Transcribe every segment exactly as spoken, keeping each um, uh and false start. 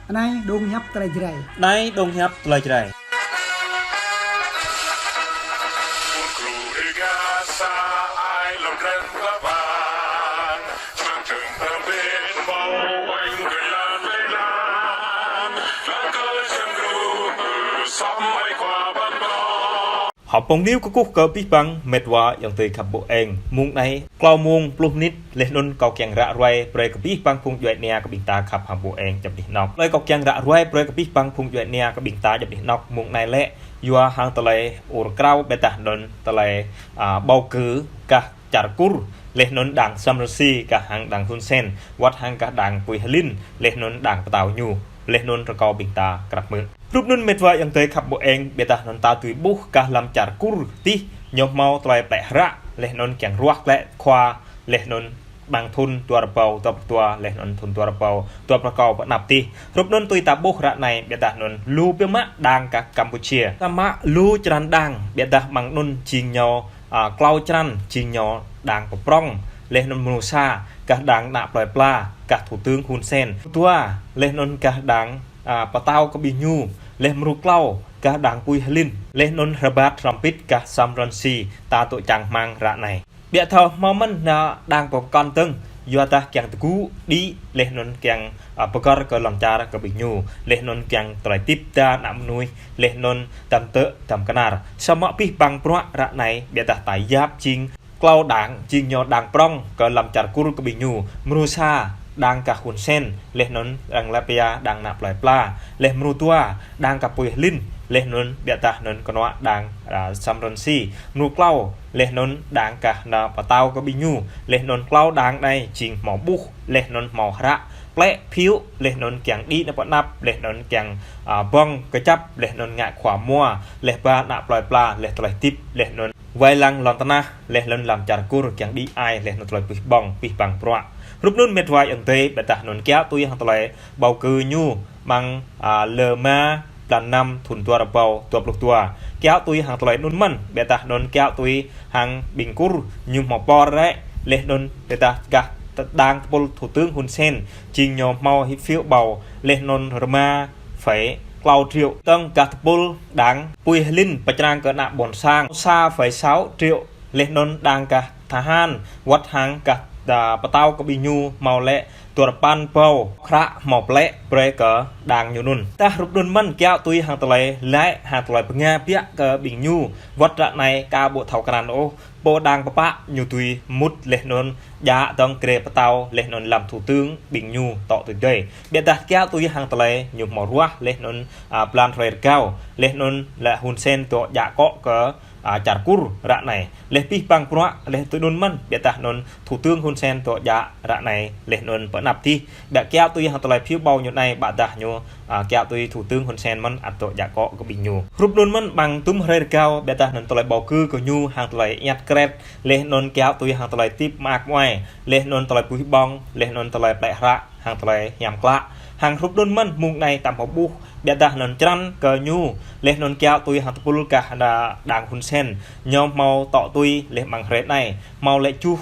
Anai dong hiăp tơlơi Jrai. Anai dong hiăp tơlơi Jrai. Hơpông niu kơkuh kơ abih bang met wa ayŏng adơi khăp ƀô̆ eng. Mông anai klâo mông pluh mơnit, laih anŭn kâo kiăng ră ruai brơi kơ abih bang phung djuai ania kơ ƀing ta khăp hăng ƀô̆ eng djŏp anih anŏk. Tơlơi kâo kiăng ră ruai brơi kơ abih bang phung djuai ania kơ ƀing ta djŏp anih anŏk mông anai lĕ yua hăng tơlơi ur krao ƀiădah anŭn tơlơi, a, bầu cử kah čar Kur, laih anŭn đảng Sam Rainsy kah hăng đảng Hun Sen, wơ̆t hăng kah đảng Pui Hlin, laih anŭn đảng pơtao ñu, laih anŭn rơkâo ƀing ta krăp mơ̆. Rup anŭn met wa ayŏng adơi khăp ƀô̆ eng, ƀiădah anŭn ta tui ƀuh kah lăm čar Kur tih, ñu hmâo tơlơi plĕ hră, laih anŭn kiăng ruah klĕ khua, laih anŭn ƀăng thun dua rơbâo dua pluh dua, laih anŭn thun dua rơbâo dua pluh rơkâo pơ anăp tih. Rup anŭn tui ta ƀuh ră anai, ƀiădah anŭn lu biă mă đảng kah Campuchia. Samơ̆ lu črăn đảng, ƀiădah ƀăng anŭn jing ñu, a, klâo črăn, jing ñu đảng pơprŏng, laih anŭn mrô sa, kah đảng ană plơi pla, kah thủ tướng Hun Sen. Dua, laih anŭn kah đảng, a, pơtao kơ ƀing ñu, laih mrô klâo, kah đảng Pui Hlin, laih anŭn rơbat hrŏm bit kah Sam Rainsy, ta tŭ čang hmang ră anai. Ƀiă thâo hmâo mơ̆n ană đảng pơkŏn tơ̆ng, yua dah kiăng tơgŭ đĭ, laih anŭn kiăng, a, pơgăr kơ lŏn čar kơ ƀing ñu, laih anŭn kiăng tơlơi tip ta ană mơnuih, laih anŭn tăm tơ̆ tăm kơnar. Samơ̆ abih bang bruă ră anai, ƀiădah ta yap jing klâo đảng, jing ñu đảng prŏng kơ lăm čar Kur kơ ƀing ñu, mrô sa đảng kah Hun Sen, laih anŭn đảng lăp ia đảng ană plơi pla, laih mrô dua đảng kah Pui Hlin, laih anŭn ƀiădah anŭn kơnua đảng, a, Sam Rainsy, mrô klâo, laih anŭn đảng kah ană pơtao kơ ƀing ñu, laih anŭn klâo đảng anai jing hmâo ƀuh, laih anŭn hmâo hră, plĕ phiu, laih anŭn kiăng đĭ ană pơ anăp, laih anŭn kiăng, a, ƀơ̆ng kơjăp, laih anŭn ngă khua mua, laih ba ană plơi pla, laih tơlơi tip, laih anŭn wai lăng lŏn tơnah, laih anŭn lăm čar Kur kiăng đĭ ai, laih anŭn tơlơi pih ƀơ̆ng, abih bang bruă. Rup anŭn met wa ayŏng adơi, ƀiădah anŭn kiaŏ tui hăng tơlơi bầu cử ñu ƀăng, a, lơ ma blan năm thun dua rơbâo dua pluh dua. Kiaŏ tui hăng tơlơi anŭn mơ̆n, ƀiădah anŭn kiaŏ tui hăng ƀing Kur ñu hmâo pơr rĕ, laih anŭn ƀiădah kah đảng tơpul thủ tướng Hun Sen, jing ñu hmâo hĭ phiu ƀâo, laih anŭn rơma phẩy klâo triệu. Tơ̆ng kah tơpul đảng Pui Hlin pơčrang kơ ană ƀôn sang sa phẩy sáu triệu, laih anŭn đảng kah tơhan, wơ̆t hăng kah, a, pơtao kơ ƀing ñu hmâo lĕ dua rơpăn ƀâo hră hmâo plĕ brơi kơ đảng ñu anŭn. Tah rup anŭn mơ̆n kiaŏ tui hăng tơlơi lĕ hăng tơlơi bơnga biă kơ ƀing ñu, wơ̆t ră anai ka ƀu thâo krăn ôh, pô đảng pơpă ñu tui mŭt laih anŭn djă tơ̆ng grê pơtao laih anŭn lăm thủ tướng ƀing ñu tŏ tui dơi. Ƀiădah kiaŏ tui hăng tơlơi ñu hmâo ruah laih anŭn, a, blan hrơi rơgao, laih anŭn lĕ Hun Sen dŏ djă akŏ kơ, a, čar Kur ră anai. Laih abih bang bruă, laih tui anŭn mơ̆n, ƀiădah anŭn thủ tướng Hun Sen dŏ djă ră anai, laih anŭn pơ anăp tih. Ƀiă kiaŏ tui hăng tơlơi phiu ƀâo ñu anai, ƀiădah ñu, a, kiaŏ tui thủ tướng Hun Sen mơ̆n ăt dŏ djă akŏ kơ ƀing ñu. Rup anŭn mơ̆n ƀăng tum hrơi rơgao, ƀiădah anŭn tơlơi bầu cử kơ ñu hăng tơlơi iăt kret, laih anŭn kiaŏ tui hăng tơlơi tip mă ak muai, laih anŭn tơlơi pih ƀơ̆ng, laih anŭn tơlơi plĕ hră, hăng tơlơi hiam klă. Hăng rup anŭn mơ̆n mông anai ta hmâo ƀuh, ƀiădah anŭn črăn kơ ñu, laih anŭn kiaŏ tui hăng tơpul kah đa-, đảng Hun Sen, ñu hmâo tŏ tui, laih ƀăng hrơi anai, hmâo lĕ juh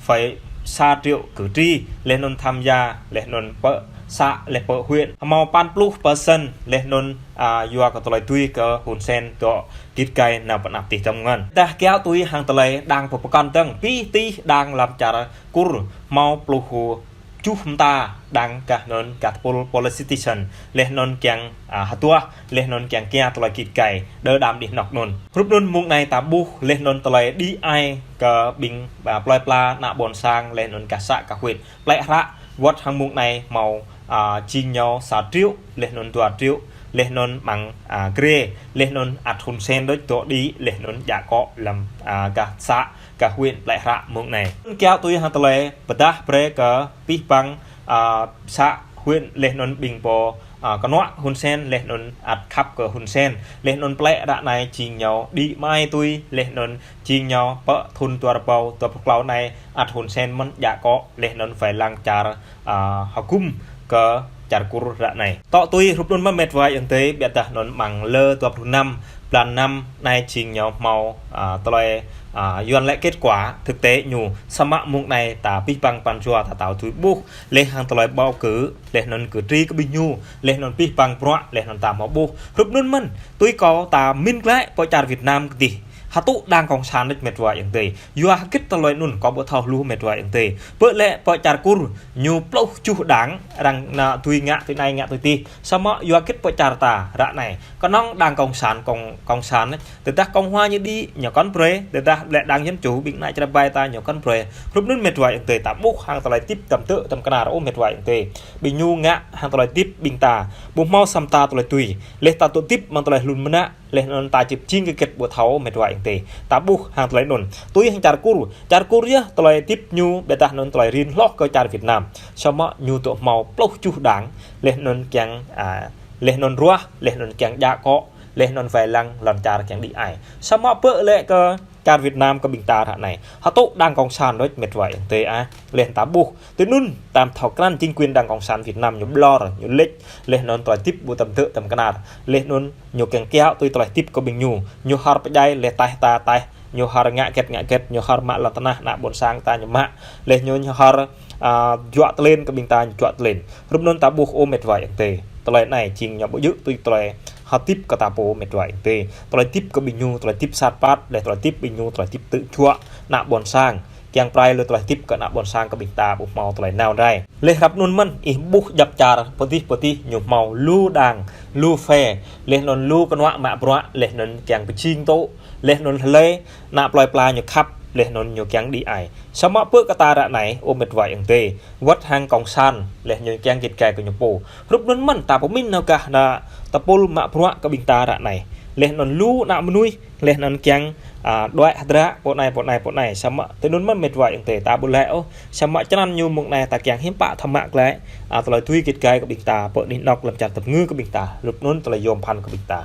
phẩy sa triệu cử tri, laih anŭn tham gia, laih anŭn pơ să, laih pơ huyện, hmâo păn pluh persen, laih anŭn, a, yua kơ tơlơi tui kơ Hun Sen dŏ git gai nao pơ anăp tih tơ̆ng mơ̆n. Tah kiaŏ tui hăng tơlơi đảng pơkŏn tơ̆ng, pih tih đảng lăm čar Kur, hmâo pluh hu juh mơta đảng kah anŭn kah tơpul politician, laih anŭn kiăng, a, hơduah, laih anŭn kiăng kiaŏ tơlơi git gai, đơ đam anih anŏk anŭn. Rup anŭn mông anai ta ƀuh, laih anŭn tơlơi đĭ ai kơ ƀing, a, plơi pla ană ƀôn sang, laih anŭn kah să kah huyện. Plĕ hră, wơ̆t hăng mông anai hmâo, a, jing ñu sa triệu, laih anŭn dua triệu, laih anŭn ƀăng, a, grê, laih anŭn ăt Hun Sen đôč dŏ đĭ, laih anŭn djă akŏ lăm, a, kah să, kah huyện plĕ hră mông anai. Kiaŏ tui hăng tơlơi pơdah brơi kơ abih bang, a, să huyện laih anŭn ƀing pô, a, kơnua Hun Sen laih anŭn ăt khăp kơ Hun Sen. Laih anŭn plĕ ră anai jing ñu đĭ mai tui laih anŭn jing ñu pơ thun dua rơbâo dua pluh klâo anai ăt Hun Sen mơ̆n djă akŏ laih anŭn wai lăng čar, a, hơgŭm kơ čar Kur ră anai. Tŏ tui rup anŭn mơ̆n met wa ayŏng adơi ƀiădah anŭn ƀăng lơ dua pluh năm blan năm anai jing ñu hmâo, a, tơlơi, à, Yuan lĕ kết quả thực tế ñu, samơ̆ mông anai ta pih păng pran jua ta thâo tui ƀuh, leh hăng tơlơi bầu cử, leh anŭn cử tri kơ ƀing ñu, leh anŭn pih păng bruă, leh anŭn ta hmâo ƀuh. Hrup anŭn mơ̆n, tui kâo ta min glaĭ pơ čar Việt Nam kơdih. Hơtŭ đảng cộng sản đôč met wa ayŏng adơi. Yua hơgĕt tơlơi anŭn kâo ƀu thâo hluh met wa ayŏng adơi. Pơ lĕ pơ čar Kur, ñu pluh tơjuh đảng, arăng anai tui ngă, tui anai ngă, tui adih. Samơ̆ yua hơgĕt pơ čar ta, ră anai. Kơnơ̆ng đảng cộng sản, cộng, cộng sản, tơdah Cộng hòa ñu đĭ, ñu kŏn brơi, tơdah lĕ đảng dân chủ, ƀing ană čơrơbai ta, ñu kŏn brơi. Hrup anŭn met wa ayŏng adơi, ta ƀuh hăng tơlơi tip tăm tơ, tăm kơnar, ơ met wa ayŏng adơi. Ƀing ñu ngă hăng tơlơi tip ƀing ta. Ƀu hmâo săm ta tơlơi tui. Leh ta tŭ tip mơ̆ng tơlơi hlŭn mơnă, leh anŭn ta čip čing kơ hơgĕt ƀu thâo met wa ayŏng adơi. Ta ƀuh hăng tơlơi anŭn. Tui hăng čar Kur. Čar Kur yơh, tơlơi tip ñu, ƀiădah anŭn tơlơi rin hloh kơ čar Việt Nam. Samơ̆ ñu tŭ hmâo pluh tơjuh đảng, leh anŭn kiăng, à, leh anŭn ruah, leh anŭn kiăng djă akŏ, leh anŭn wai lăng lŏn čar kiăng đĭ ai. Samơ̆ pơ lĕ kơ čar Việt Nam kơ ƀing ta ră anai. Hơtŭ đảng cộng sản đôč met wa ayŏng adơi ah. Leh ta ƀuh. Tui anŭn, ta thâo krăn chính quyền đảng cộng sản Việt Nam ñu ƀlŏr, ñu lĕč, leh anŭn tơlơi tip ƀu tăm tơ tăm kơnar. Leh anŭn ñu kiăng kiaŏ tui tơlơi tip kơ ƀing ñu. Ñu hơr pơdjai leh taih ta taih. Ñu hơr ngă hơgĕt ngă hơgĕt, ñu hơr mă lŏn tơnah ană ƀôn sang ta ñu mă. Leh ñu, ñu hơr, à, juă tơlen kơ ƀing ta ñu juă tơlen. Hrup anŭn ta ƀuh ơ met wa ayŏng adơi. Tơlơi anai jing ñu ƀu djơ̆ tui tơlơi hơtip kơ ta pô met wa ayŏng adơi. Tơlơi tip kơ ƀing ñu, tơlơi tip sat păt, leh tơlơi tip ƀing ñu, tơlơi tip tŭ juă ană ƀôn sang. Kiăng prai lĕ tơlơi tip kơ ană ƀôn sang kơ ƀing ta ƀu hmâo tơlơi nao rai. Leh hrup anŭn mơ̆n, ih ƀuh djŏp čar, pơ adih pơ adih ñu hmâo lu đảng, lu phe, leh anŭn lu kơnuă mă bruă, leh anŭn kiăng pơjing tŭ, leh anŭn hlơi, ană plơi pla ñu khăp, leh anŭn ñu kiăng đĭ ai. Samơ̆ pơ kơ ta ră anai, ơ met wa ayŏng adơi, wơ̆t hăng cộng sản, leh ñu kiăng git gai kơ ñu pô. Hrup anŭn mơ̆n, ta pơmĭn nao gah ană tơpul mă bruă kơ ƀing ta ră anai. Leh anŭn lu ană mơnuih, leh anŭn kiăng, à, đuaĭ hơdră, pô anai, pô anai, pô anai. Samơ̆, tui anŭn mơ̆n met wa ayŏng adơi, ta ƀu laĭ ôh. Samơ̆ črăn ñu mông anai ta kiăng hiư̆m pă thâo mă glaĭ, à, tơlơi tui git gai kơ ƀing ta, pơ anih anŏ lăm čar tơpơngư kơ ƀing ta. Hrup anŭn tơlơi yôm phăn kơ ƀing ta.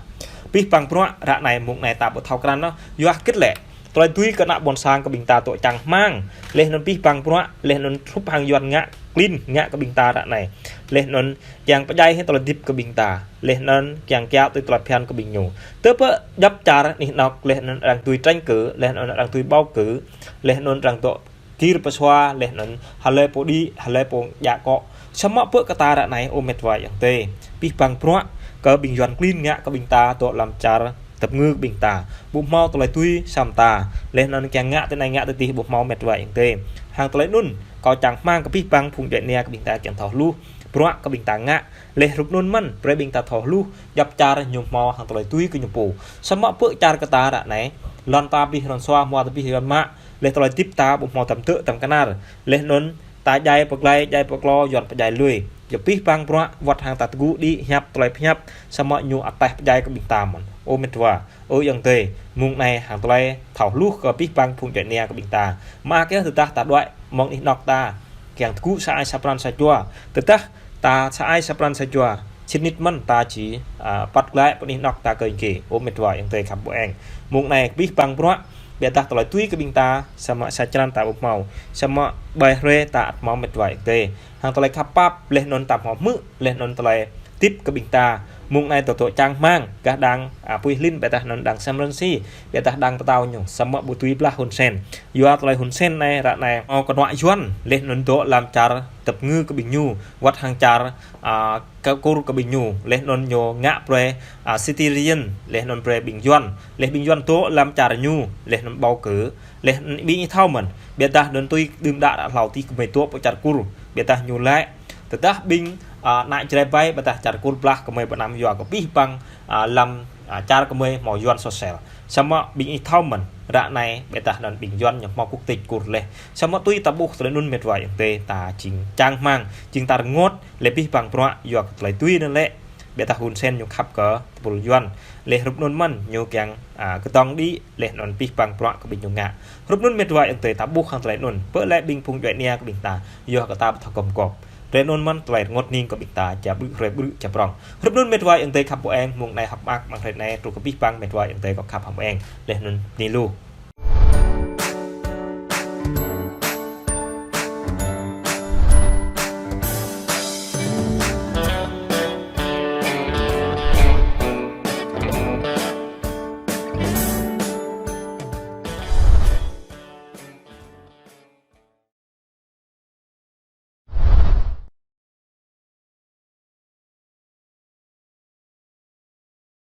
Pih păng bruă, ră anai mông anai ta ƀu thâo krăn ôh. Yua hơgĕt lĕ. Tơlơi tui kơ ană ƀôn sang kơ ƀing ta tŭ čang hmang. Leh anŭn pih păng bruă, leh anŭn hrup hăng Yuan ngă, klin ngă kơ ƀing ta ră anai. Leh anŭn kiăng pơdjai hĭ tơlơi tip kơ ƀing ta. Leh anŭn kiăng kiaŏ tui tơlơi phiăn kơ ƀing ñu. Tơ pơ djŏp čar anih anŏ, leh anŭn arăng tui tranh cử, leh anŭn arăng tui bầu cử, leh anŭn arăng tŭ gir pơsua, leh anŭn hlơi pô đĭ, hlơi pô djă akŏ. Samơ̆ pơ kơ ta ră anai, ơ met wa ayŏng adơi. Pih păng bruă, kơ ƀing Yuan klin ngă kơ ƀing ta, tŭ lăm čar tơpơngư kơ ƀing ta. Ƀu hmâo tơlơi tui săm ta. Leh anŭn kiăng ngă tui anai ngă tui adih ƀu hmâo met wa ayŏng adơi. Hăng tơlơi anŭn, kâo čang hmang kơ pih păng phung djuai ania kơ ƀing ta kiăng thâo hluh. Bruă kơ ƀing ta ngă. Leh hrup anŭn mơ̆n, brơi ƀing ta thâo hluh, djŏp čar ñu hmâo hăng tơlơi tui kơ ñu pô. Samơ̆ pơ čar kơ ta ră anai, lŏn ta pih rŏng sua, hmua ta pih Yuan mă, leh tơlơi tip ta ƀu hmâo tăm tơ tăm kơnar. Leh anŭn ta djai pơglai, djai pơklô, Yuan pơdjai lui. Yua pih păng bruă, wơ̆t hăng ta tơgŭ đĭ, hiăp tơlơi pơhiăp, samơ̆ ñu ataih pơdjai kơ ƀing ta mơ̆n. Ơ met wa, ơ ayŏng adơi, mông anai hăng tơlơi thâo hluh kơ pih păng phung djuai ania kơ ƀing ta. Mă kơ tơdah ta đuaĭ mơ̆ng anih anŏ ta. Kiăng tơgŭ sa ai sa pran sa jua. Tơdah ta sa ai sa pran sa jua. Sĭt nik mơ̆n ta či, à, păt glaĭ pơ anih anŏ ta kơ ing kê. Ơ met wa ayŏng adơi khăp ƀu eng. Mông anai pih păng bruă. Ƀiădah tơlơi tui kơ ƀing ta. Samơ̆ sa črăn ta ƀu hmâo. Samơ̆ ƀai hrơi ta ăt hmâo met wa ayŏng adơi. Hăng tơlơi khăp pap, leh anŭn ta hmâo hmư̆, leh anŭn tơlơi tip kơ ƀing ta. Mông anai tơ̆ tơ̆ čang hmang, gah đảng, à, Pui Hlin, ƀiădah anŭn đảng Sam Rainsy, ƀiădah đảng pơtao ñu, samơ̆ ƀu tui blah Hun Sen. Yua tơlơi Hun Sen anai, ră anai, ơ kơnuă Yuan, leh anŭn tŭ lăm čar tơpơngư kơ ƀing ñu, wơ̆t hăng čar, à, kơ Kur kơ ƀing ñu, leh anŭn ñu ngă brơi, à, citizen, leh anŭn brơi ƀing Yuan, leh ƀing Yuan tŭ lăm čar ñu, leh anŭn bầu cử, leh anŭn ƀing ih thâo mơ̆n, ƀiădah anŭn tui đưm đă ră hlâo tih kơmơi tŭ pơ čar Kur, ƀiădah ñu laĭ, tơdah ƀing, à, ană čơrơbai ƀiădah čar Kur blah kơmơi ƀu năm yua kơ pih păng, à, lăm, à, čar kơmơi hmâo Yuan sô sel. Samơ̆ ƀing ih thâo mơ̆n, ră anai ƀiădah anŭn ƀing Yuan ñu hmâo quốc tịch Kur leh. Samơ̆ tui ta ƀuh tơlơi anŭn met wa ayŏng adơi ta jing čang hmang, jing ta rơngot, leh pih păng bruă yua kơ tơlơi tui anŭn lĕ. Ƀiădah Hun Sen ñu khăp kơ tơpul Yuan. Leh hrup anŭn mơ̆n ñu kiăng, à, kơdŏng đĭ, leh anŭn pih păng bruă kơ ƀing ñu ngă. Hrup anŭn met wa ayŏng adơi ta ƀuh hăng tơlơi anŭn. Pơ lĕ ƀing phung djuai ania kơ ƀing ta. Yua kơ ta ƀu thâo gum gôp. Tơlơi anŭn mơ̆n tơlơi rơngot hning kơ ƀing ta, ja ƀrư̆ hrơi ƀrư̆ ja prŏng. Hrup anŭn met wa ayŏng adơi khăp ƀu eng, mông anai hơ̆k mơak mơ̆ng hrơi anai, truh kơ pih păng met wa ayŏng adơi kâo khăp hăm ƀu eng. Leh anŭn bơni lu.